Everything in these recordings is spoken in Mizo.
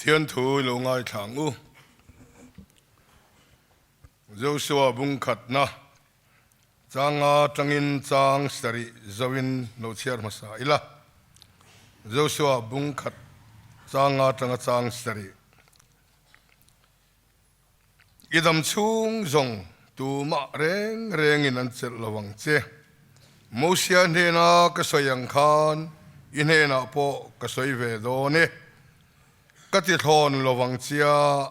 Pathian thu i lo ngaithla ang u. Joshua bungkhatna changa tangin chang sarih zoin lo chhiar hmasa ila. Joshua bungkhat changa tanga chang sarih. I dam chhung zawng tumah reng rengin an chelh lo ang che. Mosia hnena ka sawi ang khan i hnenah pawh ka sawi ve dawn e. Ka ti thlawn lo ang chia,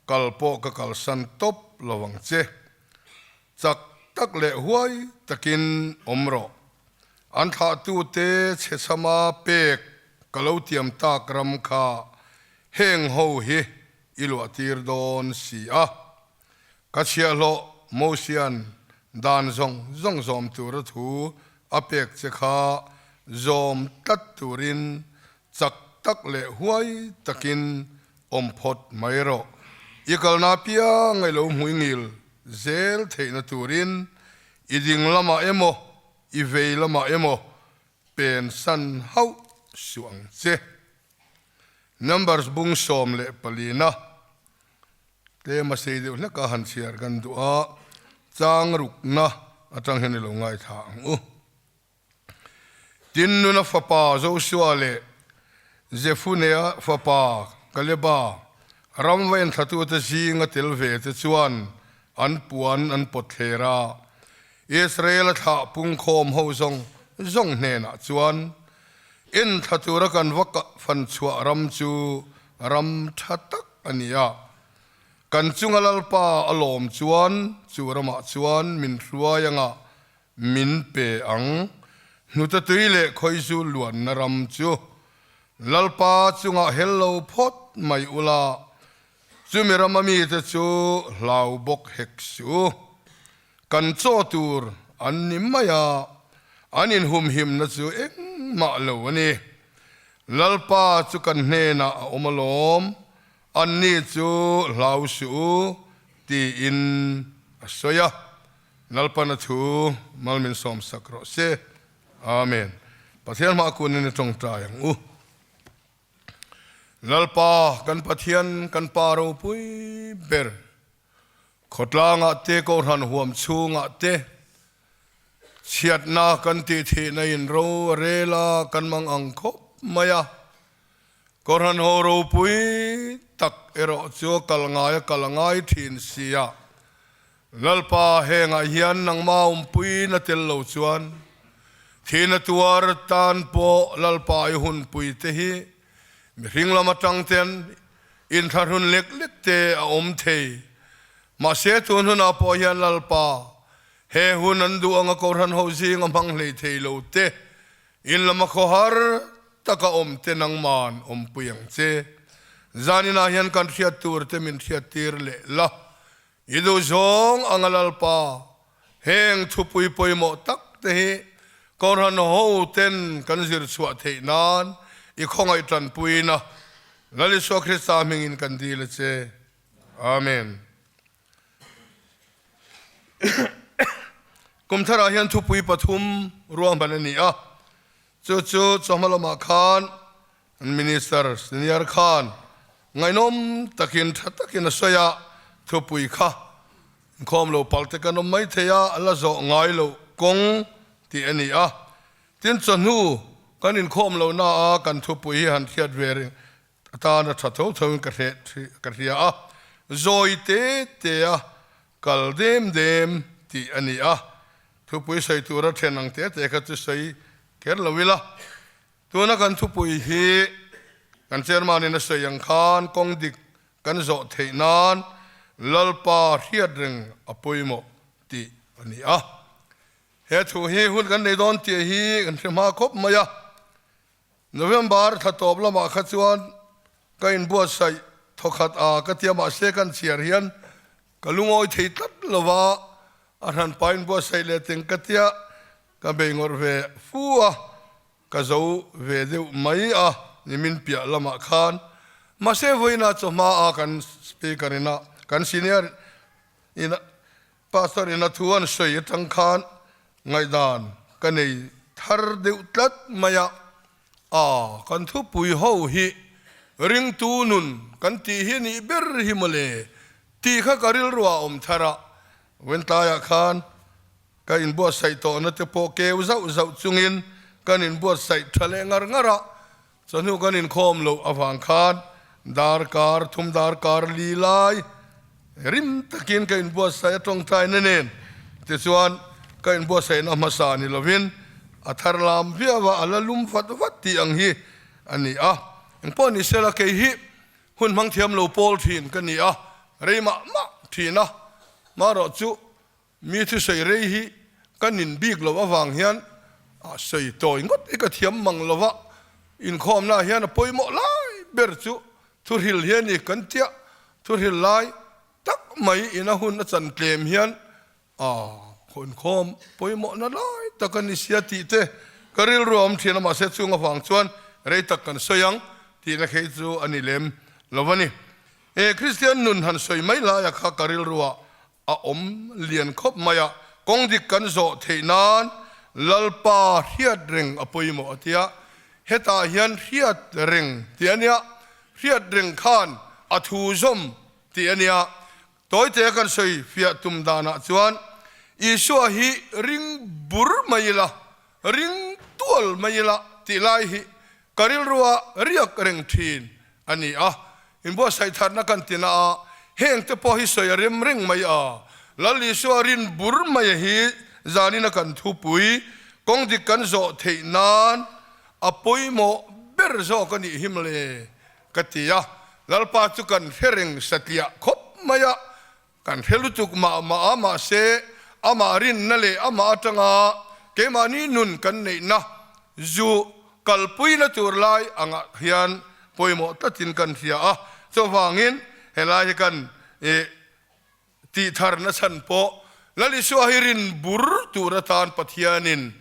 kal pawh ka kalsan tawp lo ang che. Chak tak leh huai takin awm rawh. An thlahtute chhechhama pek ka lo tiam tak ram kha heng ho hi i luah tir dawn si a. Ka chhiahhlawh Mosia'n dan zawng zawng zawm tura thu a pek che kha zawm tlat turin chak tak leh huai takin awm phawt mai rawh. I kalna piang i lo hmuingil zel theihna turin i ding lamah emaw i vei lamah emaw pen san hauh suh ang che. Numbers bung 14na tlem a sei deuh hlek a han chhiar kan duh a, chang rukna atang hian i lo ngaithla ang u. Tin, Nuna fapa Joshua leh Jefunea fapa Kaleba ram va enthlatute zinga tel ve te chuan an puan an pawt thler a, Israel-a thlah pungkhawm ho zawng zawng hnenah chuan, En thla tura kan va fan chhuah ram chu ram tha tak a ni a. Kan chunga Lalpa a lawm chuan chu ramah chuan min hruai anga min pe ang. Hnute tui leh khawizu luanna ram chu Lalpa chungah hel lo phawt mai ula, chumi rama mite chu hlau bawk hek suh u. Kan chaw tur an ni mai a, an inhumhimna chu engmah lo a ni. Lalpa chu kan hnenah a awm alawm, anni chu hlau suh u, tiin a sawi a. Lalpana thu mal min sawmsak rawh se. Amen. Pathian hma kunin i tawngtai ang u. Lalpa kan Pathian kan Pa ropui ber. Khawtlangah te Kohhran huam chhungah te chhiatna kan tih thihna in ro a rel a, kan mang ang khawp mai a. Kohhran ho ropui tak erawh chu a kal ngai a kal a ngai thin si a. Lalpa hengah hian nangmah awmpuiin a tel lo chuan thihna tuar tan pawh Lalpa i hunpui te hi mihring lam atang ten Inthlahrun lek lek te a awm thei. Mahse tun hunah pawh hian Lalpa, he hun an duh anga Kohhran ho zinga hmang hlei thei lo te, in lama khawhar taka awm te nangman awmpui ang che. Zaninah hian kan hriat tur te min hriattir leh la. I duh zawng anga Lalpa, heng thupui pawimawh tak te hi Kohhran ho ten kan zir chhuah theih nan i khawngaih tanpuina Lal Isua Krista hmingin kan dil a che. Amen. Kum tharah hian thupui pathum ruahman a ni a, chu chu chawhma lamah khan Minister Senior khan ngaihnawm takin tha takin a sawi a, thupui kha inkhawm lo pal te kan awm mai thei a, a la zawh ngai loh kawng tih a ni a. Tin, chawhnu kan inkhawm lohna a kan thupui hi han hriat ve reng atan a tha tho tho in ka hria a, zawi te te a kal dem dem tih a ni a, thupui sawi tura then ang te te kha chu sawi kher lo ila. Tuna kan thupui hi kan chairman in a sawi ang khan kawng dik kan zawh theih nan Lalpa hriat reng a pawimawh tih a ni a. He thu hi hun kan nei dawn tih hi kan hre hma khawp mai a. November thla tawp lamah kha chuan ka inbuatsaih thawkhat a ka tia mahse kan chhiar hian ka lungawi thei tlat lo va, a hranpa inbuatsaih leh teng ka tia Ka bei ngawrh ve fu a, ka zo ve deuh mai a nimin piah lamah khan. Mahse vawiinah chawhma a kan speaker ina kan senior ina pastor ina thu an sawi atang khan ngaihdan ka nei thar deuh tlat mai a, a kan thupui ho hi. Ringtu nun kan tih hi nih ber hi mawle tih kha ka rilruah a awm thar a, Ventlaiah khan ka inbuatsaih tawhna te pawh keu zauh zauh chungin kan inbuatsaih tha leh ngar ngar a, chawhnu kan inkhawm loh avang khan darkar thum darkar li lai rim takin ka inbuatsaih a tawngtaina nen tichuan ka inbuatsaihna hmasa ni lovin a thar lam viau a, a la lum vat vat tih ang hi a ni a, engpawh ni sela kei hi hun hmang thiam lo pawl thin ka ni a, rei mah mah thin a, marawh chu mi thusawi rei hi ka nin bik loh avang hian a sawi tawi ngawt hi ka thiam mang lo va, inkhawmnaah hian a pawimawh lai ber chu thuhril hi a ni kan tia, thuhril lai tak mai ina hun a chan tlem hian A khawnkhawm pawimawhna lai tak a ni sia tih te ka rilru a awm thin a, mahse chung avang chuan rei tak kan sawi ang tihna khei chu a ni lem lo a ni. E Kristian nun han sawi mai laia kha ka rilruah a awm lian khawp mai a, kawng dik kan zawh theih nan Lalpa hriat reng a pawimawh a tia, hetah hian hriat reng tih a nia, hriat reng khan a thu zawm tih a nia, Tawite kan sawi fiah tum danah chuan Isua hi ring bur mai ila, ring tual mai ila tih lai hi ka rilrua riak reng thin a ni a. Inbuatsaih thatna kan ti na a, heng te pawh hi sawi a rem reng mai a. Lal Isua rin bur mai hi zanin a kan thupui kawng dik kan zawh theih nan a pawimawh ber zawk a nih hi mawle. Ka ti a, Lalpa chu kan hre reng satliah khawp mai a, kan hre lutuk mah mah a, mahse amah rinna leh amah atanga keimahni nun kan neihna zu kalpuina tur lai angah hian pawimawh tlatin kan hria a, chuvangin helai hi kan Tih tharna chhan pawh Lal Isua hi rin bur tur atan Pathianin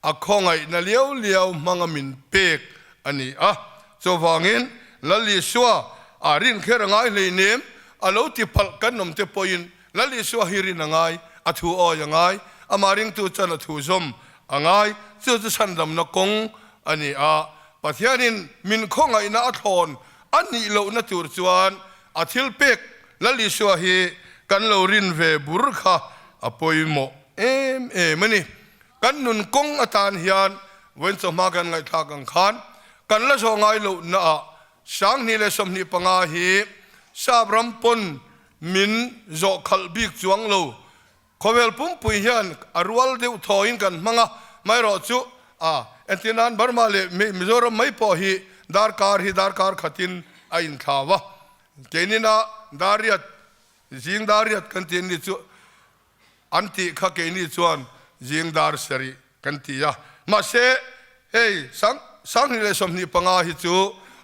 a khawngaihna liau liau hmanga min pek a ni a. Chuvangin Lal Isua a rin kher a ngai hleinem, a lo ti palh kan awm te pawhin Lal Isua hi rin a ngai, a thu awi a ngai, amah ringtu chuan a thu zawm a ngai, chu chu chhandamna kawng a ni a. Pathianin min khawngaihna a thlawn a nih lohna tur chuan A thil pek Lal Isua hi kan lo rin ve bur kha a pawimawh em em a ni. Kan nun kawng atan hian vawiin chawhma kan ngaihthlak ang khan kan la zawh ngai lohna ah 2025 hi Sap ram pawn min zawh khalh bik chuang lo. Khawvel pumpui hian a rual deuh thawiin kan hmang a, maherawh chu a entir nan Burma leh Mizoram mai pawh hi darkar hi darkar khatin a inthlau a, keinina dariat zing dariat kan ti ni chu an tih kha keini chuan zing dar sarih kan ti a, mahse hei 2025 hi chu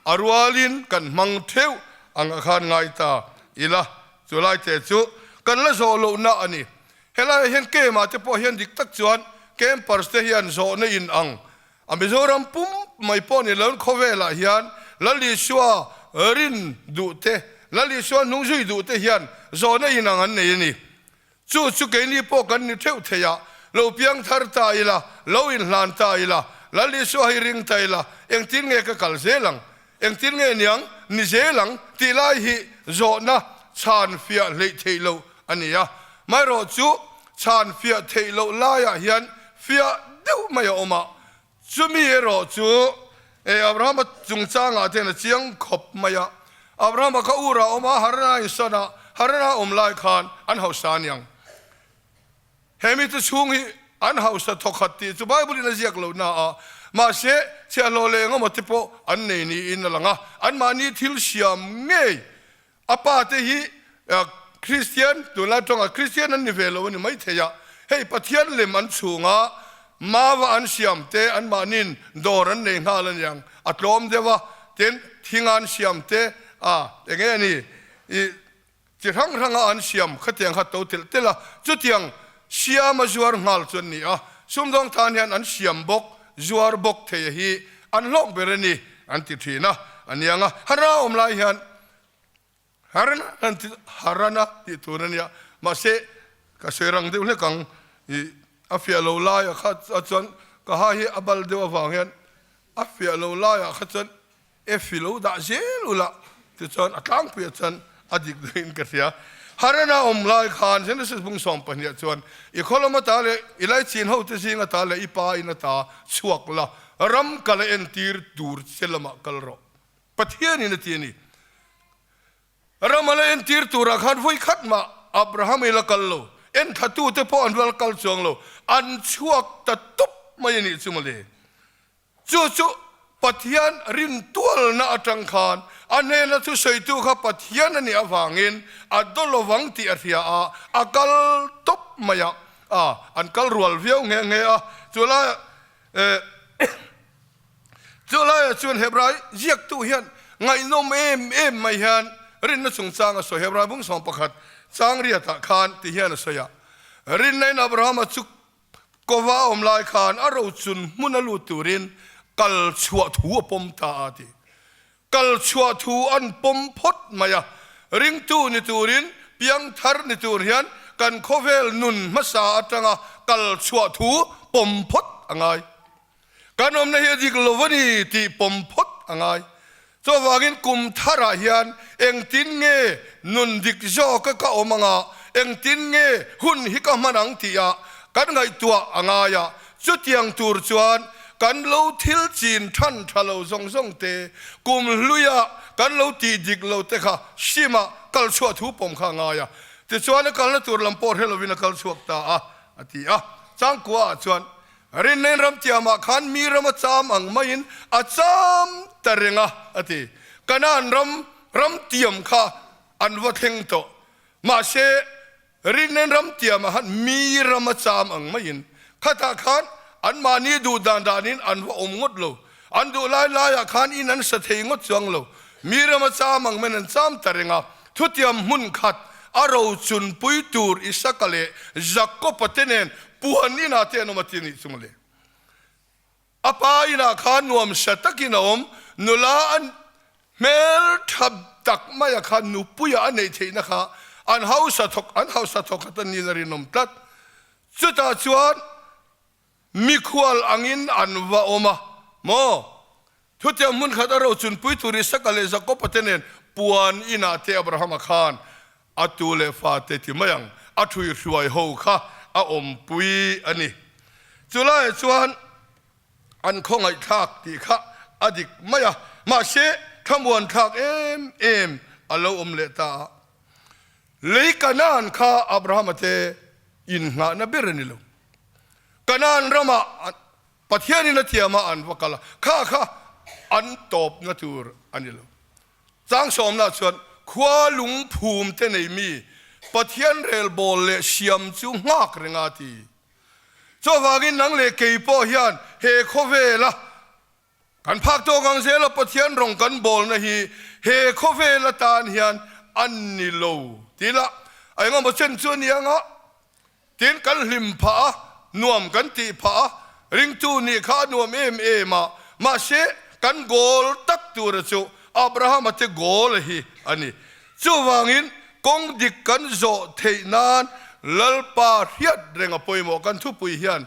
a rualin kan hmang theuh ang a khan ngai ta ila, chu lai te chu kan la zawh lohna a ni. Helaiah hian Kema te pawh hian dik tak chuan campers te hian zawhna in ang a Mizoram pum mai pawh ni loin khawvelah hian Lal Isua rin duh te, Lal Isua hnung zui duh te hian zawhna in ang an nei a ni. Chu chu keini pawh kan ni theuh thei a, lo piang thar ta ila, lo inhlan ta ila, Lal Isua hi ring ta ila, engtin nge ka kal zel ang, engtin nge niang ni zel ang tih lai hi zawhna chhan fiah hleih theih loh a ni a. Maherawh chu chhan fiah theih loh laiah hian fiah deuh mai a awm a, Chumi erawh chu Abrahama chungchangah te hian a chiang khawp mai a. Abrahama kha Ur ah a awm a, Harana insawn a, Harana awm lai khan an hausa a niang. He mite chhung hi an hausa thawkhat tih chu Bible in a ziak lo na a, mahse chhiahhlawh leh engemaw te pawh an nei niin a lang a, anmahni thil siam ngei A pa te hi Kristian, tunlai tawngah Kristian an ni ve lo a ni maithei a, hei Pathian lem an chhunga mava an siam te anmahniin dawr an nei nghal a niang, a tlawm deuh a, tin thinga an siam te a eng nge a ni i chi hrang hranga an siam khatiang kha to telh telh a, chutiang siama zuar nghal chu an ni a, sumdawng tan hian an siam bawk, zuar bawk thei a hi an hlawk ber a ni an ti thin a, a niang a, hara awm lai hian Harana an ti Harana tih tur a nia, mahse ka sawi rang deuh hlek ang i a fiah lo laiah kha chuan ka ha hi a bal deuh avang hian a fiah lo laiah kha chuan. F i lo dah zel ula tichuan a tlangpuiah chuan a dik dahin ka hria. Harana awm lai khan Genesis bung 12 ah chuan i khaw lam ata leh i laichin hote zing ata leh i pa in ata chhuak la, ram kal a entir tur che lamah kal rawh. Pathianin a ti a ni. Ram a la entir turah khan vawi khat mah Abraham i la kal lo, enthlatute pawh an la kal chuang lo, an chhuak ta tup mai a nih chu mawle. Chu chu Pathian rintualna atang khan a hnena thusawitu kha Pathian a nih avangin a daw lovang tih a hria a, a kal tawp mai a, a an kal rual viau nghe nghe a. Chu lai eh chu laiah chuan Hebrai ziaktu hian ngaihnawm em em mai hian rinna chungchang a sawi. Hebrai bung 11 chang riatah khan ti hian a sawi a, Rinna in Abrahama chu Kova a awm lai khan a rochun hmun a lut turin kal chhuah thu a pawm ta a ti. Kal chhuah thu an pawm phawt mai a, ringtu ni turin, piangthar ni tur hian kan khawvel nun hmasa atanga kal chhuah thu pawm phawt a ngai. Kan awmna hi a dik lo a ni tih pawm phawt a ngai. Chuvangin kum tharah hian engtin nge nun dik zawka ka awm anga, engtin nge hun hi ka hman ang tihah kan ngaihtuah a ngai a. Chutiang tur chuan kan lo thil chin than tha lo zawng zawng te, kum hluia kan lo tih dik lo te kha sim a kal chhuah thu pawm kha a ngai a. Tichuan a kalna tur lam pawh hre lovin a kal chhuak ta a, a ti a. Changkua ah chuan Rinlen ram tiamah khan mi ram a cham ang maiin a cham ta reng a, a ti. Kanaan ram ram tiam kha an va thleng tawh. Mahse, Rinlen ram tiamah khan mi ram a cham ang maiin khatah khan anmahni duh dan danin an va awm ngawt lo. An duh lai laiah khan in an sa thei ngawt chuang lo. Mi ram a cham ang maiin an cham ta reng a. Thutiam hmun khat a rochunpui tur Isaka leh Jakopa te nen puan inah te an awm a ti a nih chu mawle. A pa inah khan nuam sa takin a awm, nula an hmel tha tak maia khan nupuia a neih theihna kha an hausa thawk an hausa thawk khat an niin a rinawm tlat. Chutah chuan Mikhual angin an va awm a maw? Thutiang hmun khat a rochunpui tur Isaka leh Jakoba te nen puan inah te Abrahama khan a tu leh fate ti mai ang a thui hruai ho kha a awmpui a ni. Chulaiah chuan an khawngaihthlak tih kha a dik mai a, mahse thlamuanthlak em em a lo awm leh ta a. Lei Kanaan kha Abrahama te innghahna ber a ni lo. Kanaan ramah Pathianin a thiam a, an va kal a, kha kha an tawpna tur a ni lo. Chang sawmna chuan khua lungphum te nei mi Pathian relbawl leh siam chu nghak reng a ti. Chuvangin nang leh kei pawh hian he khawvela Kan phak tawk ang zela Pathian rawng kan bawlna hi he khawvel atan hian a ni lo ti ila a engemaw chen chu a ni ang a, tin kan hlim phah a, nuam kan tih phah a, ringtu nih kha a nuam em em a, mahse kan goal tak tura chu Abrahama te goal hi a ni. Chuvangin kawng dik kan zawh theih nan Lalpa hriat reng a pawimawh kan thupui hian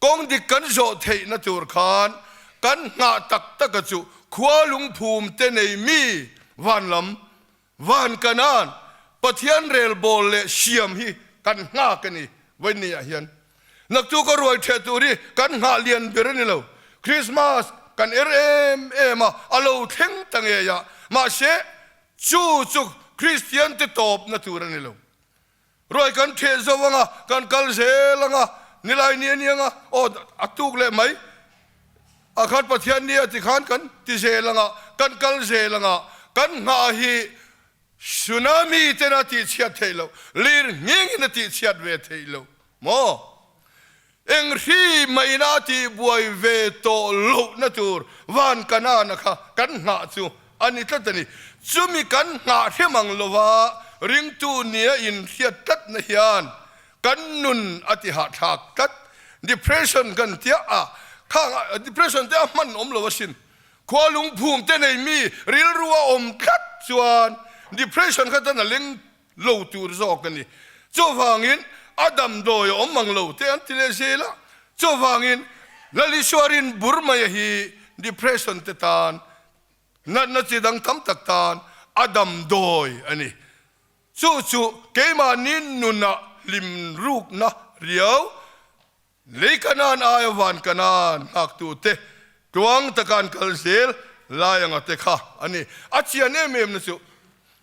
Kawng dik kan zawh theihna tur khan kan nghah tak taka chu khua lungphum te nei mi van lam, van kanan, Pathian relbawl leh siam hi kan nghak a ni Vawinia hian. Naktuk a ruai ṭheh tur hi kan nghah lian ber a ni lo. Christmas kan er em em a, a lo thleng ta ngei a, mahse chu chu Kristian te tawpna tur a ni lo. Ruai kan theh zo ang a, kan kal zel ang a, nilai ni a ni ang a, aw a tuk leh mai a khan Pathian ni a ti khan kan ti zel ang a, kan kal zel ang a, kan nghah hi tsunami ten a tihchhiat theih loh, lir nghing in a tihchhiat ve theih loh maw? Eng hri maina a tihbuai ve tawh lohna tur van Kanana kha kan nghah chu a ni tlat a ni. Chumi kan nghah hrem ang lova ringtu nia inhriat tlatna hian kan nun a tihahthlak tlat. Depression kan tia a, khang depression te a hman awm lo asin. Khua lungphum te nei mi rilru a awm tlat chuan depression kha tan a leng lo tur zawk a ni. Chuvangin a damdawi a awm ang lo te an ti leh zel a. Chuvangin Lal Isua rin bur mai a hi depression te tan Natna chi dang tam tak tan a damdawi a ni. Chu chu keimahni nunah hlim rukna riau, lei kanan aia van kanan nghaktute tluang taka an kal zel lai anga te kha a ni. A chian em em na chu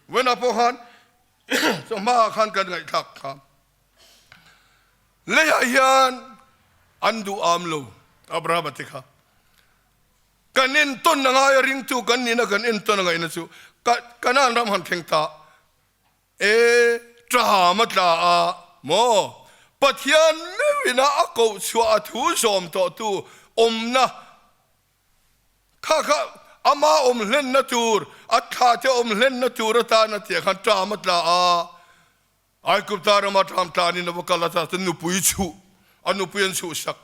Wena pawh khan chawhma ah khan kan ngaihthlak kha. Leiah hian an duh am lo Abrahama te kha. Kan entawn a ngai a ringtu kan nihna kan entawn a ngaihna chu Kanaan ram han thleng ta e ṭaham a tla a maw? Pathian meuhin a a koh chhuah a thu zawm tawhtu awmna kha kha ama awm hlenna tur a thlate awm hlenna tur atan a tia khan ṭaham a tla a. Aigupta rama ṭam tlanin a va kal a, tah chuan nupui chhuh, a nupui an chhuhsak.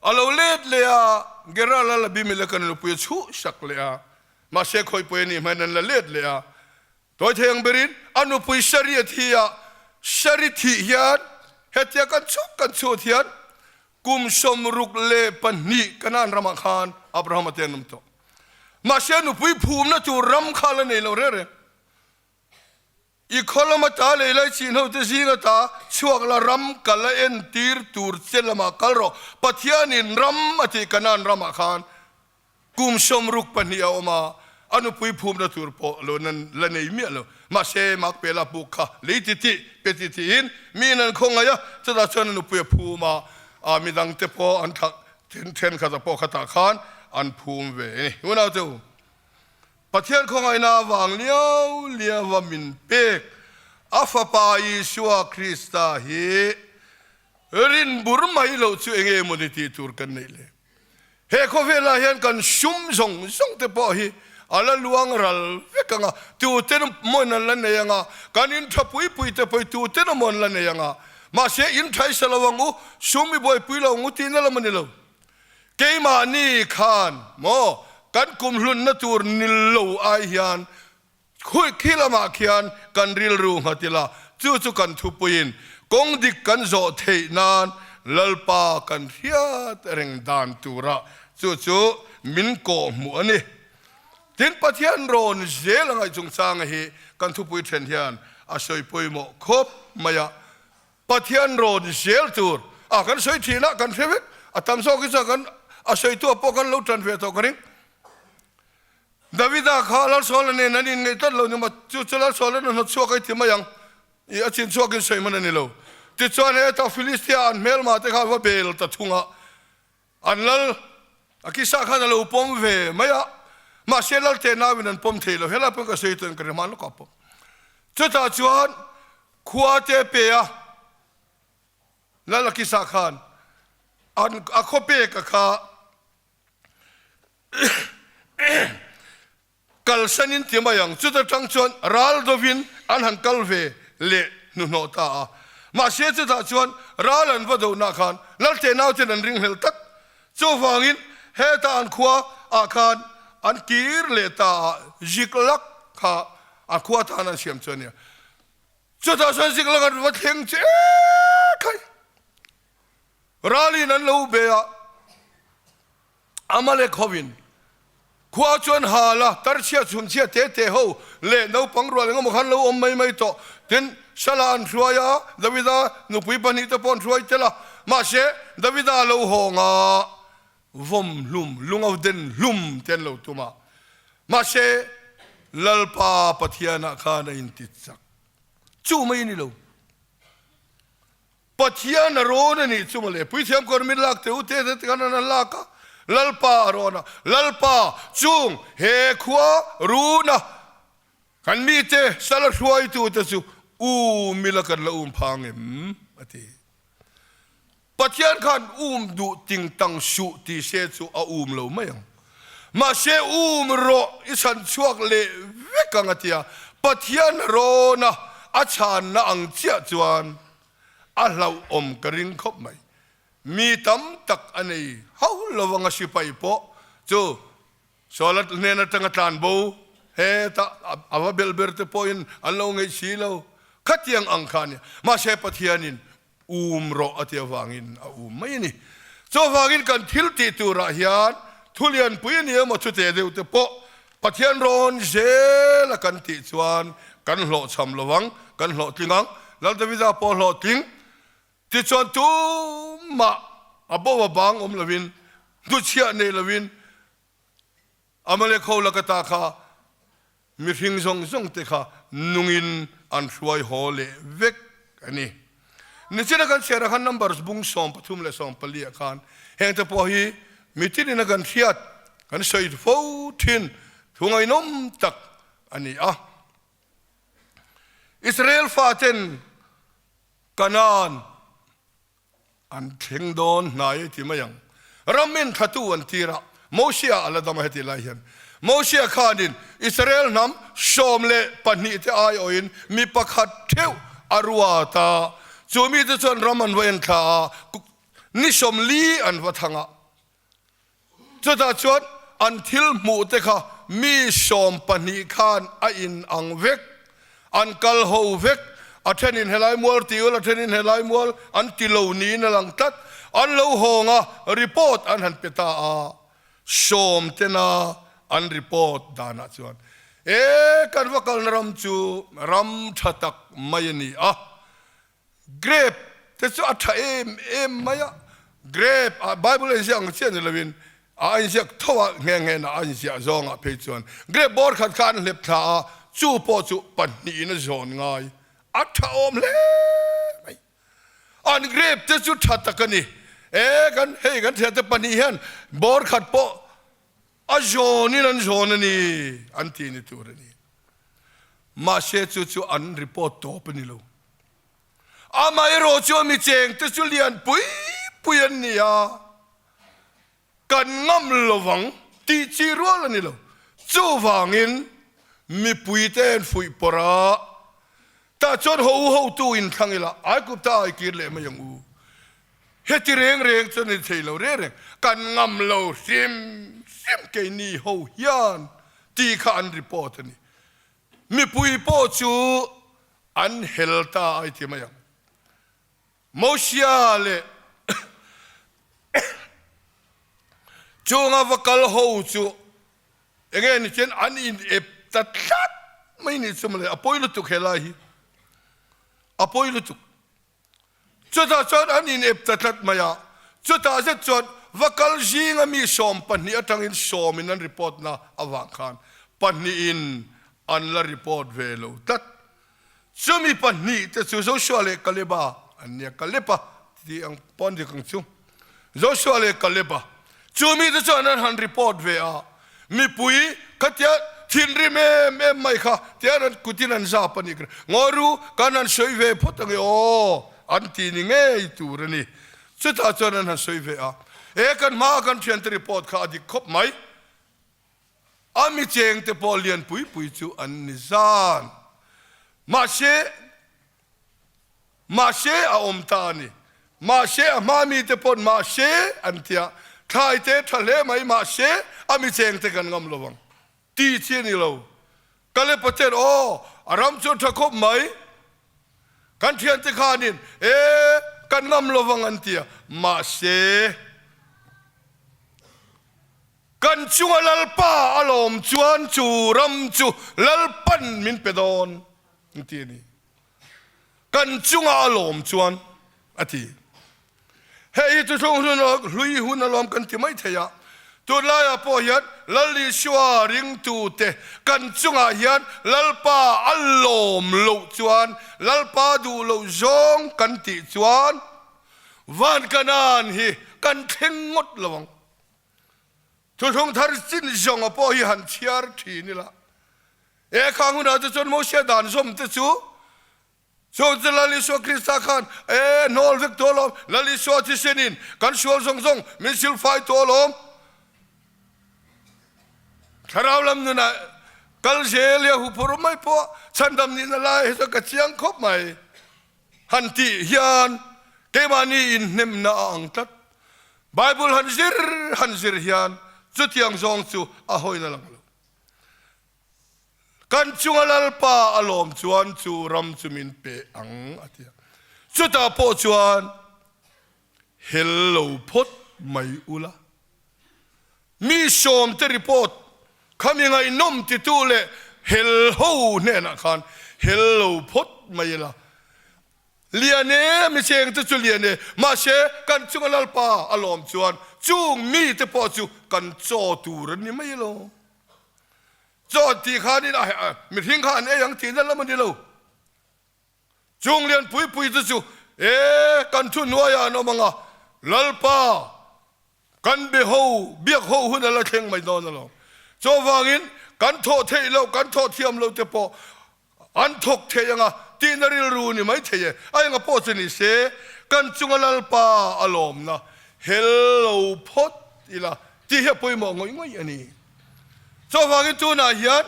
A lo let leh a, Gerar lal Abimelek-a'n a nupui a chhuhsak leh a, mahse khawipui a nih hmain an la let leh a. Tawi thei ang berin a nupui Sari a thi a, Sari thih hian hetia kan chhuk kan chhut hian kum 62 Kanaan ramah khan Abrahama te an awm tawh. Mahse a nupui phumna tur ram kha a la nei lo reng reng. I khaw lama ta lei lai chin ho te zinga ta chhuak la ram kal a entir tur che lamah kal rawh. Pathianin ram a tih Kanaan ramah khan kum 62 a awm a, a nupui phumna tur pawh lo nan la nei miah lo. Mahse Makpela puk kha lei ti tih pe ti tiin miin an khawngaih a, chutah chuan a nupui a phum a, a midangte pawh an thlah thenkhat a pawh khatah khan an phum ve a ni. Unaute u. Pathian khawngaihna avang liau liaua min pek a Fapa Isua Krista hi rin bur mai loh chu enge mawni tih tur kan neih le? He khawvelah hian kan sum zawng zawng te pawh hi a la luang ral vek ang a, tuten mawn an la nei ang a, kan in tha pui pui te pawh hi tuten amaw an la nei ang a, mahse in tha i sa lo ang u, sum i buaipui lo ang u tihna lam a ni lo. Keimahni khan maw kan kumhlunna tur nil lo ai hian khui khi lamah khian kan rilru nghat ila, chu chu kan thupuiin kawng dik kan zawh theih nan Lalpa kan hriat reng dan tura chu chu min kawh hmuh a ni. Tin, Pathian rawn zel a ngaih chungchanga hi kan thupui then hian a sawi pawimawh khawp mai a. Pathian rawn zel tur a kan sawi thin a, kan hre vek, a tam zawk hi chuan kan a sawitu ah pawh kan lo tan ve tawh ka ring. Davida kha Lalsawla nen an inngeih tlat lo ni maw, chu chu Lalsawla'n a hnawt chhuak a i ti mai ang, i a chin chhuak in sawi hman a ni lo. Tichuan hetah Filistia an hmelma te kha a va bel ta thung a, an lal Akisa khan a lo pawm ve mai a, mahse lal te nauin an pawm thei lo, helai pawh ka sawi tawh in ka ri hman lawk a pawm. Chutah chuan Khua te pe a, Lal Akisa khan an a khaw pek a kha kalsan in ti mai ang. Chuta tang chuan ral dovin an han kal ve leh hnuhnawh ta a. Mahse chutah chuan ral an va dohna khan Lal te nauten an ringhlel tlat. Chuvangin heta an khua ah khan an kir leh ta a, Ziklag kha a khua tan an siam chu a nia. Chutah chuan Ziklag an va thleng che khai. Ralin an lo be a, Amalek hovin khua chuan hal a, tarchhia chhunchhia te te ho leh naupang rual engemaw khan lo awm mai mai tawh. Tin, Sala an hruai a, Davida nupui pahnihte pawh an hruai tel a. Mahse, Davida a lo hawng a, vawm hlum, lungo den hlum te an lo tum a. Mahse, Lalpa Pathianah khan a inti chak. Chu mai a ni lo. Pathian a rawn a nih chu mawle. Puithiam kawr min lak teh u te te khan an lak a. Lalpa a rawn a. Lalpa chung he khua runa kan mite sala hruaitute chu um ila kan la um phang em? a ti. Pathian khan um duh ting tang suh ti se chu a um lo mai ang. Mahse um rawh i chhan chhuak leh vek ang a ti a. Pathian rawn a a chhanna ang chiah chuan a hlauhawm ka ring khawp mai. Mi tam tak a nei hauh lo ang a sipai pawh chu Saul hnen atanga tlan bo hetah a va belh ber te pawhin an lo ngeih si lo. Khatiang ang kha a nia. Mahse Pathianin um rawh a ti avangin a um mai a ni. Chuvangin kan thil tih turah hian thu lianpui a ni emaw chute deuh te pawh. Pathian rawn zel a kan tih chuan kan hlawhchham lo ang, kan hlawhtling ang. Lal Davida pawh hlawhtling. Tichuan tumah a bo a bang awm loin, hnuchhiah nei loin Amalek ho laka ta kha mihring zawng zawng te kha nungin an hruai haw leh vek a ni. Nichina kan chhiar ah khan Numbers bung 13 leh 14 ah khan heng te pawh hi mitin in a kan hriat kan sawi fo thin thu ngaihnawm tak a ni a. Israel faten Kanaan An thleng dawn hnai ti mai ang. Ram in thlatu an tir a, Mosia a la dam a heti lai hian. Mosia khanin Israel hnam 12 te aiawhin mi pakhat theuh a ruat a, chu mite chuan ram an va en thla a, ni 40 an va thang a. Chutah chuan an thil hmuh te kha mi 12 khan a in ang vek, an kal ho vek, a thenin helai mual ti ul, a thenin helai mual an ti lo niin a lang tlat. An lo hawng a, report an han pe ta a, sawm tena an report danah chuan, E, kan va kalna ram chu ram tha tak mai a ni a, Grape te chu a tha em em mai a, grape ah Bible a inziak ang chiah ni loin a inziak tho a, nghe nghe na a inziah zawngah phei chuan grape bawr khat kha an hlep thla a, chu pawh chu pahnihin a zawn ngai, a tha awm hle mai. An grape te chu tha tak a ni, e kan hei kan thiante pahnih hian bawr khat pawh a zawnin an zawn a ni an ti ni tur a ni. Mahse chu chu an report tawp a ni lo. Amaherawh chu mi chengte chu lian pui pui an ni a, kan ngam lovang tih chi rual a ni lo. Chuvangin mipuite an fuih pawrh a, tah chuan ho u hotu inthlang ila Aigupta ai kir leh mai ang u. Heti reng reng chuan a ni thei lo reng reng, kan ngam lo hrim hrim keini ho hian tih kha an report a ni. Mipui pawh chu an hel ta ai ti mai ang. Mosia leh chunga va kal ho chu enge ni chuan an in ep ta tlat mai ni chu mawle, a pawi lutuk helai hi, a pawi lutuk. Chutah chuan an inep ta tlat mai a, chutah zet chuan va kal zinga mi 12 atangin sawmin an report na avang khan pahnihin an la report ve lo tlat. Chumi pahnih te chu Joshua leh Kaleba an nia, Kaleba tih ang pawh an dik ang chu. Joshua leh Kaleba chu mite chuan an han report ve a, mipui khatia thinrim em em mai kha tian an kutin an zap a nih ka ring. Ngawi ru, kan han sawi ve phawt ange aw, an ti ni ngei tur a ni. Chutah chuan an han sawi ve a, e kan hmaa kan thiante report kha a dik khawp mai, a mi chengte pawh lian pui pui chu an ni zan. Mahse, Mahse a awm ta a ni. Mahse a hma mite pawn mahse an ti a, thlai te tha hle mai mahse a mi cheng te kan ngam lo ang ti chi a ni lo. Kalepa chuan aw a ram chu a tha khawp mai, kan thiante khanin e kan ngam lo vang an ti a, mahse kan chunga Lalpa a lawm chuan chu ram chu Lalpan min pe dawn an ti a ni. Kan chunga a lawm chuan a ti. Hei hi thuthlung hlui hun alawm kan ti mai thei a, tunlaiah pawh hian Lal Isua ringtute kan chungah hian Lalpa a lawm loh chuan, Lalpa duh loh zawng kan tih chuan van Kanaan hi kan thleng ngawt lo ang. Thuthlung thar chin zawnga pawh hi han chhiar thin ila. He khang hunah te chuan Mosia dan zawm te chu chung chu Lal Isua Krista khan e hnawl vek tawh alawm, Lal Isua thisenin kan sual zawng zawng min silfai tawh alawm. Thlarau lam nunah kal zel i a huphurh mai pawh chhandam nihna lai hi chuan ka chiang khawp mai. Han tih hian keimahni inhnemna a ang tlat. Bible han zir han zir hian chutiang zawng chu a hawina lang lo. Kan chunga Lalpa a lawm chuan chu ram chu min pe ang a ti a. Chutah pawh chuan hel lo phawt mai ula. Mi sawmte report. Khami ngaihnawm titu leh hel ho hnenah khan hel lo phawt mai ila. Lian e, mi cheng te chu lian e, mahse kan chunga Lalpa a lawm chuan chung mi te pawh chu kan chaw tur an ni mai elo. Chaw an tih khanin a mihring kha an ei ang tihna lam a ni lo. Chung lian pui pui te chu e kan thu hnuaiah an awm ang a, Lalpa Kan be ho, biak ho hun a la thleng mai dawn alawm. Chuvangin kan thawh theih loh, kan thawh thiam loh te pawh an thawk thei anga tihna rilru ni mai thei e. A enga pawh chu ni se, kan chunga Lalpa a lawmna hel lo phawt ila tih hi a pawimawh ngawih ngawih a ni. Chuvangin tunah hian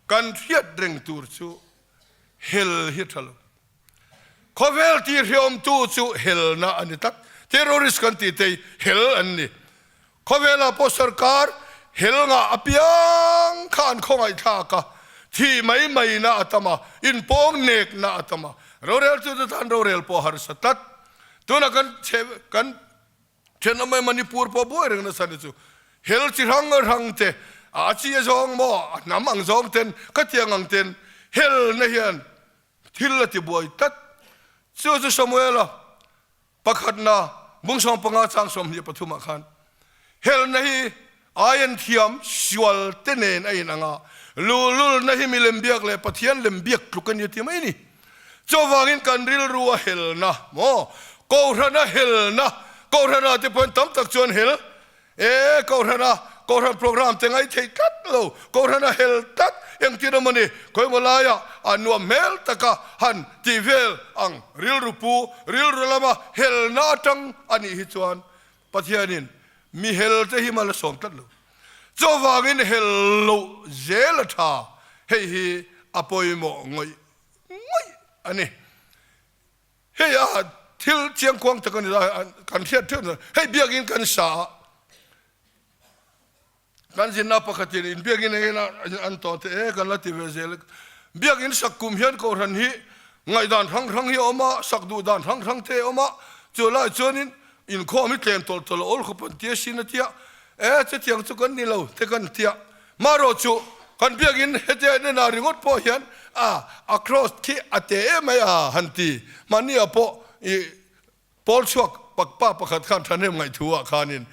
Kan hriat reng tur chu hel hi tha lo. Khawvel ti hreawmtu chu helna a ni tlat. Terrorist kan tih te hi hel an ni. Khawvelah pawh sarkar hel ngah apiang kha an khawngaihthlak a, thih mai mai na a tam a, inpawng nek na a tam a. Roreltu te tan rorel pawh a harsa tlat. Tunah kan chhe kan Thenawm mai Manipur pawh buai reng nasa ni chu. Hel chi hrang hrang te, a chi a zawng maw, a hnam ang zawng ten, ka tiang ang ten hel na hian thil a ti buai tlat. Chu chu Samuela pakhatna bung 15 chang 23 ah khan hel na hi Aian thiam sual te nen a in ang a, luhlulna hi milem biak leh Pathian lem biak tluk a ni a ti mai a ni. Chuvangin kan rilru a helna maw, Kohhran a helna, Kohhranah te pawhin tam tak chuan hel e, Kohhran a Kohhran program te ngaih theih tlat lo, Kohhran a hel tlat engtin emaw ni, khawimaw laiah a nuam hmel taka han tih vel ang rilru pu, rilru lama helna atang a nih hi chuan Pathianin mi hel te hi mal a sawm tlat lo. Chuvangin hel loh zel a tha, hei hi a pawimawh ngawih ngawih a ni. Hei a thil chiangkuang tak a ni la, kan hriat theuh na, hei biakin kan sa a, Kan zinna pakhatin in biakinn engin an tawh te e kan la ti ve zel. Biakinn sak kum hian Kohhran hi ngaihdan hrang hrang hi a awm a, sak duh dan hrang hrang te a awm a, chu lai chuanin inkhawm hi tlem tawlh tawlh a awl khawp an ti asin a tia, e chutiang chu kan ni lo te kan tia. Marawh chu kan biakinn hetia en enah ringawt pawh hian a a cross khi a te em mai a han ti. Mahni ah pawh i Paul chhuak pak pa pakhat khan thahnem ngaihthu ah khanin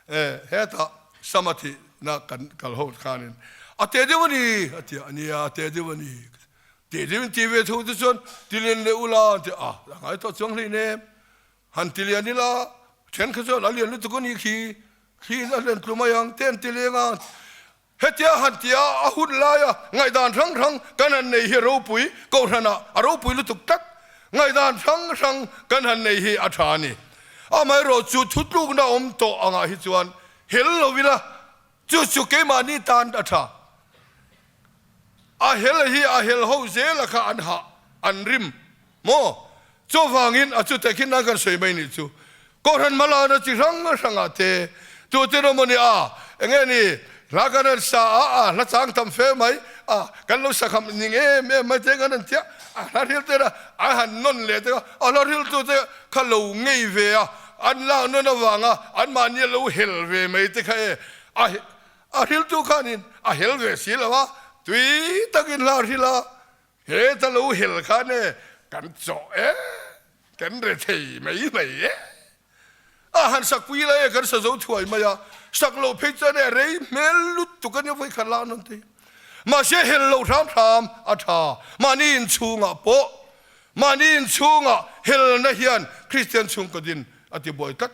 e hetah Sama thihna kan kal ho khanin a te deuh a ni a ti a, nia a te deuh a ni tih deuhin ti ve thu te chuan ti lian leh ula an ti a, a ngai tawh chuang hlei nem han ti lian ila then kha chuan a lian lutuk a ni khi thli in a hlen tlu mai ang te an ti leng a. Hetia han tia a hun laia ngaihdan hrang hrang kan han nei hi a ropui, Kohhranah a ropui lutuk tlat. Ngaihdan hrang hrang kan han nei hi a tha a ni. Amaherawh chu thutlukna awm tawh angah hi chuan hel lo ila, chu chu keimahni tan a tha. A hel hi a hel ho zela kha an hah, an rim. Maw? Chuvangin a chutah khi nan kan sawi mai nih chu. Kohhran hmalakna chi hrang hrangah te tute emaw ni a, enge ni hla kan han sa a, a hla chang tam fe mai a, kan lo sa kham ning em em mai te kan han tia, a hla hril te an han nawn leh te kha, a hla hril tu te kha lo ngei ve a, an lak nawn avanga anmahni a lo hel ve mai te kha e, a a hril tu khanin a hel ve si lo a, tui takin hla hril a. He ta lo hel khan e kan chawh e, kan re thei mai mai e. A han sak pui lai e kan sa zo thuai mai a, sak loh phei chuan e rei hmel lutuk a nia vawi khat lak nawn te. Mahse hel loh hram hram a tha, mahni inchhungah pawh, mahni inchhungah helna hian Kristian chhungkaw din a ti buai tlat.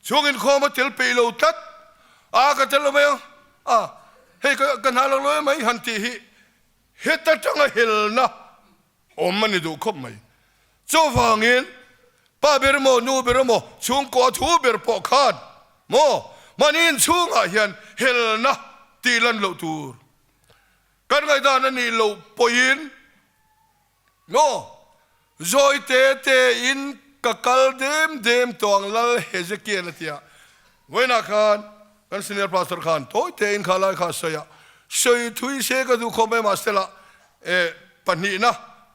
Chhung inkhawm a tel peih lo tlat, a ka tel lo mai ang a, hei ka ka hna lo lo em mai han tih hi Heta tanga helna awm a ni duh khawp mai. Chuvangin, pa ber emaw, nu ber emaw, chhungkaw a thu ber pawh khan maw mahni inchhungah hian helna tih lan loh tur kan ngaihdan a nih loh pawhin maw Zawi te te in ka kal dem dem tawh ang Lal Hezekiel a ti a. Vawiinah khan kan senior pastor khan tawi te in kha lai kha a sawi a, sawi thui se ka duh khawp mai mahse lah eh pahnihna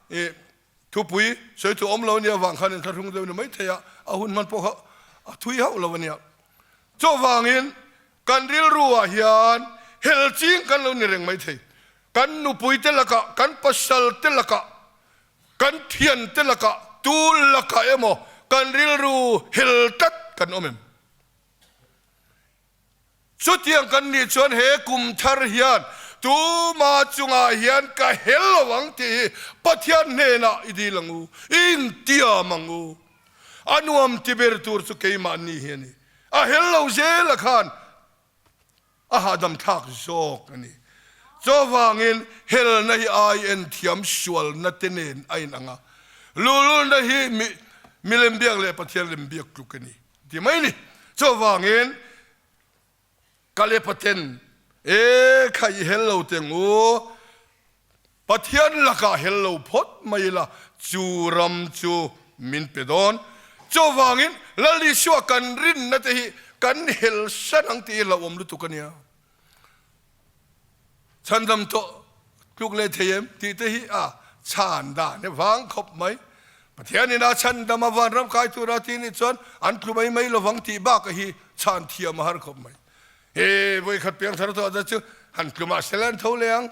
eh thupui sawi thu awm lo nia vang khan inthlahrung deuh ni mai thei a, a hun hman pawh kha a thui hauh lo a nia. Chuvangin. Kan rilru ah hian hel ching kan lo ni reng mai thei. Kan nupui te lakah, kan pasal te lakah, kan thian te lakah, tu lakah emaw kan rilru hel tlat kan awm em? Chutiang kan nih chuan he kum thar hian tuma chungah hian ka hel lo ang tih hi Pathian hnenah i dil ang u, i intiam ang u. A nuam ti ber tur chu keimahni hi a ni. A hel lo zela khan a hahdam thlak zawk a ni. Chuvangin helna hi ai en thiam sualna te nen a inang a, luhlulna hi milem biak leh Pathian lem biak tluk a ni. Ti mai ni. Chuvangin Kalepa ten, E kha i hel lo teng u, Pathian lakah hel lo phawt mai ila, chu ram chu min pe dawn. Chuvangin Lal Isua kan rinna te hi kan hel san ang tih hi hlauhawm lutuk a nia. Chhandam tawh tluk leh thei em tih te hi a chhan dan hi vang khawp mai. Pathian in a chhandam a vanram kai tura ti nih chuan an tlu mai mai lovang tih bak hi chhan thiam a har khawp mai. He vawikhat piangthar tawh te chu han tlu mah sela an tho leh ang.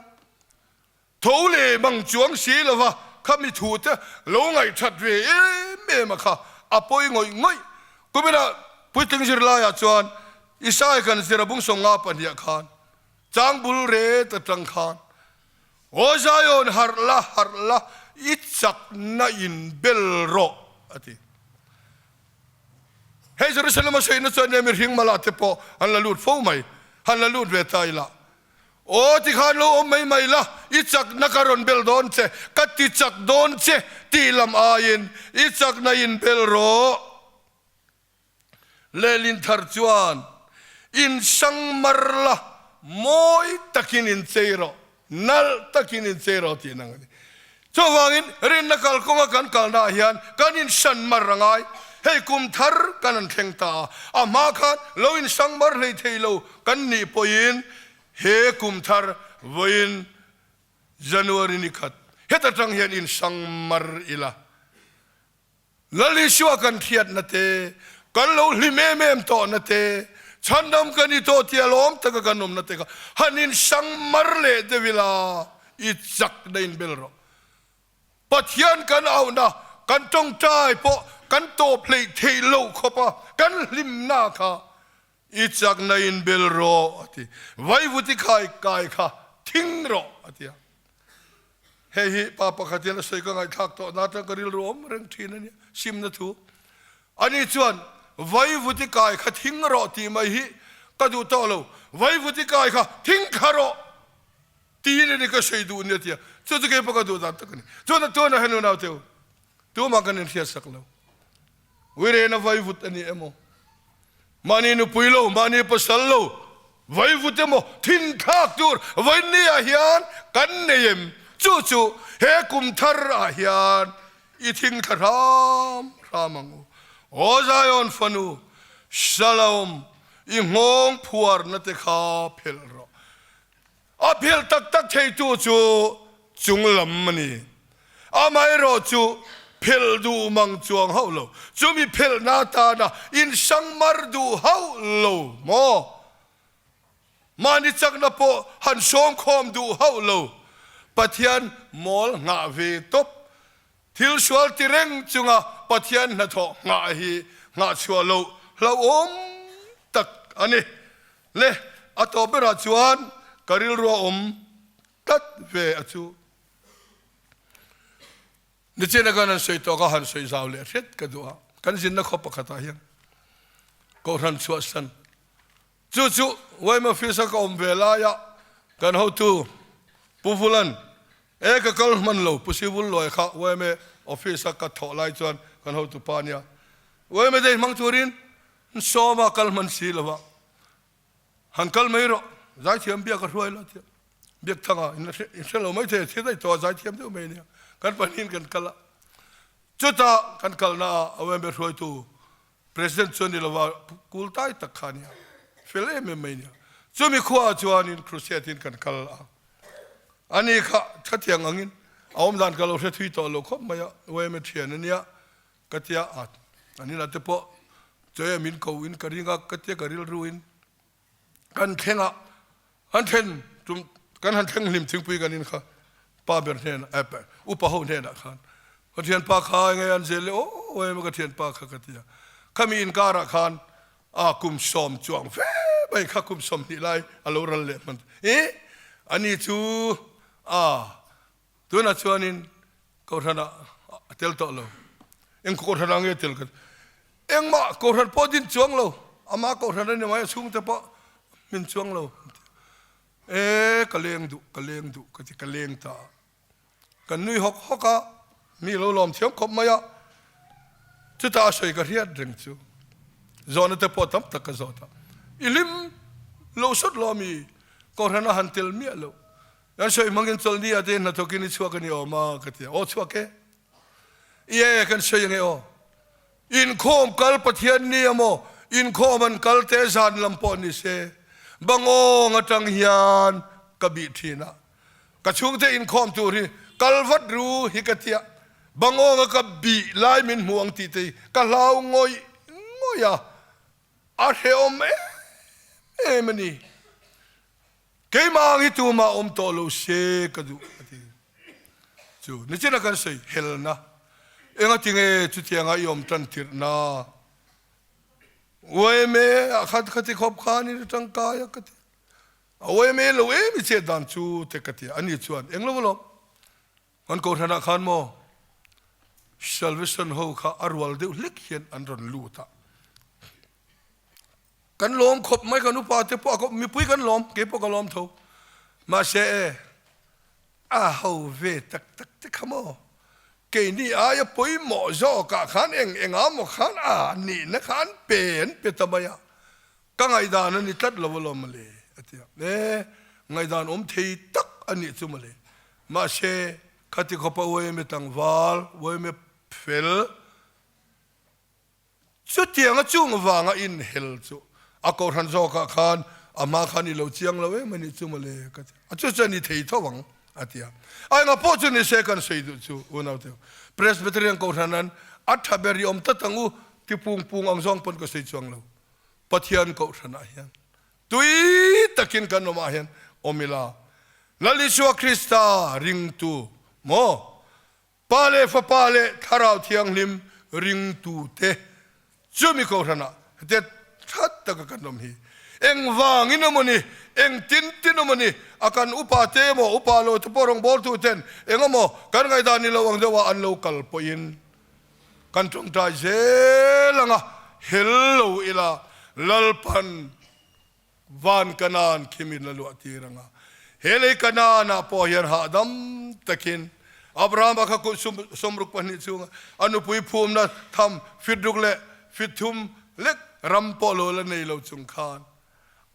Tho leh mang chuang si lova khami thu te lo ngaihthat ve em em a kha a pawi ngawih ngawih. Kumina puitling zirlaiah chuan Isai kan zir a bung 52 ah khan chang bul ret atang khan Aw Zion harh la harh la i chakna in bel rawh a ti. Hei Jerusalem a sawiina chuan nia mihring mala te pawh an la lut fo mai, han la lut ve ta ila. Aw tikhan lo awm mai mai la, i chakna ka rawn bel dawn che, ka ti chak dawn che tih lam aiin i chakna in bel rawh. Lehlin thar chuan in sang mar la, mawi takin in chei rawh, nalh takin in chei rawh tih nang a ni. Chuvangin rinna kalkawnga kan kalnaah hian kan insan mar a ngai. Hei kum thar kan han thleng ta a, a hma khan lo insang mar hlei thei lo kan nih pawhin he kum thar vawiin January ni khat heta tang hian insang mar ila. Lal Isua kan hriatna te, kan lo hlim em em tawhna te, chhandam kan i tawh tia lawm taka kan awmna te kha han insang mar leh deuh ila, i chakna in bel rawh. Pathian kan auhna, kan tawngtai pawh kan tawp hleih theih loh khawpa kan hlimna kha i chakna in bel rawh a ti. Vaivuti khai kai kha thing rawh a ti a. Hei hi pa pakhat hian a sawi ka ngaihthlak tawh na atang ka rilru awm reng thin a nia, simna thu. Ani chuan Vaivuti kai kha thing rawh tih mai hi ka duh tawh lo, Vaivuti kai kha thing kha rawh tiin a ni ka sawi duh nia tia. Chu chu keipawh ka duh dan tak a ni. Chuan a tunah hian unaute u, tumah kan inhriatsak lo. Uirena vaivut a ni emaw, mahni nupui lo, mahni pasal lo vaivut emaw thinthlak tur vainni-ah hian kan nei em? Chu chu he kum thar ah hian i thingthla hram hram ang u. Aw Zion fanu, Shalom, i nghawng phuarna te kha phelh rawh. A phel tak tak theitu chu chung lam a ni. Amaherawh chu phel duh mang chuang hauh lo. Chumi phelhna atana insang mar duh hauh lo maw? Mahni chakna pawh han sawmkhawm duh hauh lo. Pathian mawl nghah ve tawp. Thil sual ti reng chunga Pathian hnathawh nghah hi nghahchhuah loh hlauhawm tak a ni. Le, a tawp berah chuan ka rilru a awm tlat ve a chu. Nichina khan han sawi tawh ka han sawi zau leh hret ka duh a, kan zinna khaw pakhatah hian Kohhran chhuahsan chu chu yma office a ka awm ve laia kan hotu Pu Vulan e ka kal hman lo Pu Sivul Luai kha yma office a ka thawh lai chuan kan hotu pa nia yma day hmang turin Sawma kal hman si lo a, han kal mai rawh, zaithiam biak a hruai la tia biak thanga in hre lo mai thei a, thil daih tawh a zaithiam deuh mai ania, kan pahnihin kan kal a, chutah kan kalna ah a UMB hruaitu President chu a ni lo a, kul tai tak kha ania, fel em em mai ania, chumi khuaah chuanin crusade in kan kal a, ani kha khatiang angin a awmdan ka lo hre thui tawh lo khawp mai a, UMB thian ania, Ka tia a, an inah te pawh chawi a min ko in ka ring a, ka tia ka rilru in. Kan thleng a, han thlen tum kan han thleng hlim thingpui kan in kha pa ber hnenah eh upa ho hnenah khan ka thianpa kha enge an zel le aw emaw ka thianpa kha ka ti a, khami inkarah khan a kum sawm chuang fe mai kha kum 20 lai a lo ral leh hman i ani chu a Tunah chuanin Kohhranah a tel tawh lo. Eng Kohhranah nge tel ka ti? Engmah Kohhran pawh din chuang lo. Amah Kohhran a ni mai, a chhungte pawh min chuang lo. E, ka leng duh, ka leng duh ka ti, ka leng ta a. Kan nui hawk hawk a, mi lo lawm thiam khawp mai a. Chutah a sawi ka hriat reng chu. Zawhna te pawh tam tak ka zawt a. I hlim lo sawt lo ami? Kohhran a han tel miah lo. Kan sawi hmangin chawlhni ah te hnathawkin i chhuak a ni awm a ka ti a, aw chhuak e, ie kan sawi ange aw, inkhawm kal Pathian ni emaw inkhawm an kal te zan lam pawh ni se bangawng atang hian ka bih thin a, ka chhungte inkhawm tur hi kal vat ru hi ka ti a, bangawng a ka bih lai min hmu ang tih te hi ka hlau ngawih ngawih a, a hrehawm em em a ni. Keimah ang hi tumah awm tawh lo se ka duh a ti. Chu nichina kan sawi helna enga tinge chutianga i awm tan tirhna uaime a khat kha ti khawp khan i tangkai a ka ti. A uaime lo em i chet dan chu te ka ti a, ani chuan englo alawm. Kan kohhranah khan maw Salvation ho kha a rual deuh hlek hian an rawn lut a. Kan lawm khawp mai kan upa te pawh a mipui kan lawm kei pawh ka lawm tho. Mahse e a ho ve tak tak te kha maw keini aia pawimawh zawkah khan eng engah maw khan a nihna kha an pe an pe ta mai a. Ka ngaihdan a ni tlat lo alawm mawle a ti a. E ngaihdan awm thei tak a nih chu mawle. Mahse khati khawpa uaime tlangval, uaime fel, Chutianga chung vanga inhel chu a kohhran zawkah khan a hma khan i lo chiang lo em a nih chu mawle ka ti a, chu chuan i thei tho ang a ti a. A enga pawh chu ni se kan sawi duh chu unaute Presbyterian kohhran an a tha ber i awm tlat ang u ti pung pung ang zawng pawn ka sawi chuang lo. Pathian kohhranah hian tui takin kan awmah hian awm ila Lal Isua Krista ringtu maw Pa leh Fapa leh Thlarau Thianghlim ringtute chumi kohhranah hetia tha taka kan awm hi engvangin emaw ni, engtin tin emaw ni, a kan upa te emaw, upa lo te pawh rawngbawltu ten eng emaw kan ngaihdan ni lo ang deuha an lo kal pawhin kan tawngtai zel ang a, hel lo ila Lalpan Van Kanaan khi min la luah tir ang a, he lei Kanaanah pawh hian hahdam takin Abrahama kha kum 62 chhunga a nupui phumna tham fit ruk leh fit thum lek ram pawh lo la nei lo chung khan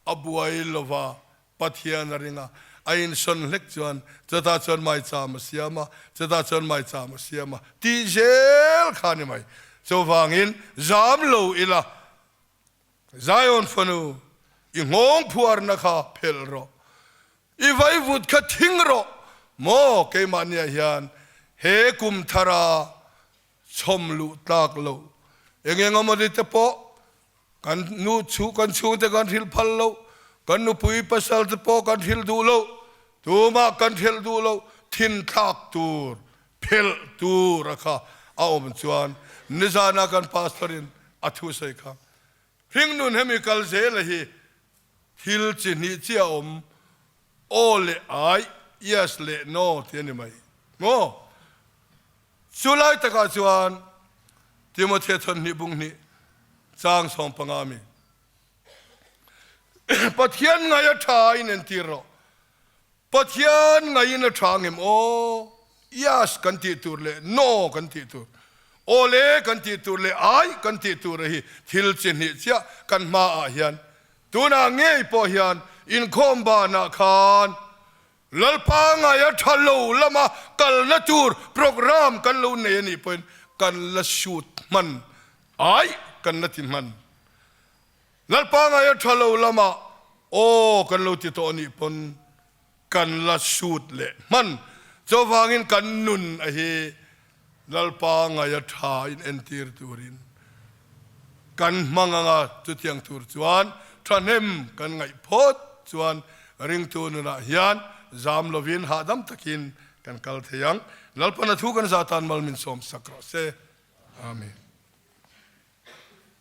a buai lova Pathian a ring a, a insawn hlek chuan chutah chuan maicham a siam a, chutah chuan maicham a siam a tih zel kha a ni mai. Chuvangin zam lo ila Zion fanu, i nghawng phuarna kha phelh rawh, i vaivut kha thing rawh, maw keimahniah hian he kum thara chhawm luh tlak loh eng eng emaw ni te pawh kan nu chhu kan chhungte kan hrilh phal loh, kan nupui pasal te pawh kan hrilh duh loh, tumah kan hrilh duh loh thin thlak tur phelh tur a kha a awm chuan nizana kan pastor in a thu sawi kha hringnun hemi kal zela hi thil chi hnih chi a awm aw leh ai yes leh no ti a ni mai maw chu lai takah chuan Timothea thawnhnih bung hnih chang 15 mi Pathian ngai a tha in entir rawh Pathian ngaiin a tha ngem aw? Yes kan tih tur leh No kan tih tur, Aw le kan tih tur leh Ai kan tih tur a hi thil chi hnih chiah kan hma ah hian tunah ngei pawh hian inkhawm banah khan Lalpa ngai a tha lo lama kalna tur program kan lo nei a nih pawhin kan la shoot hman ai kan la ti hman. Lalpa ngai a tha lo lamah aw kan lo ti tawh anih pawn kan la sut leh hman. Chuvangin kan nun a hi Lalpa ngai a tha in entir turin kan hmang anga chutiang tur chuan. Thahnem kan ngaih phawt chuan ringtu nunah hian zam lovin hahdam takin kan kal thei ang. Lalpana thu kan zah tan mal min sawm sak rawh se. Amen.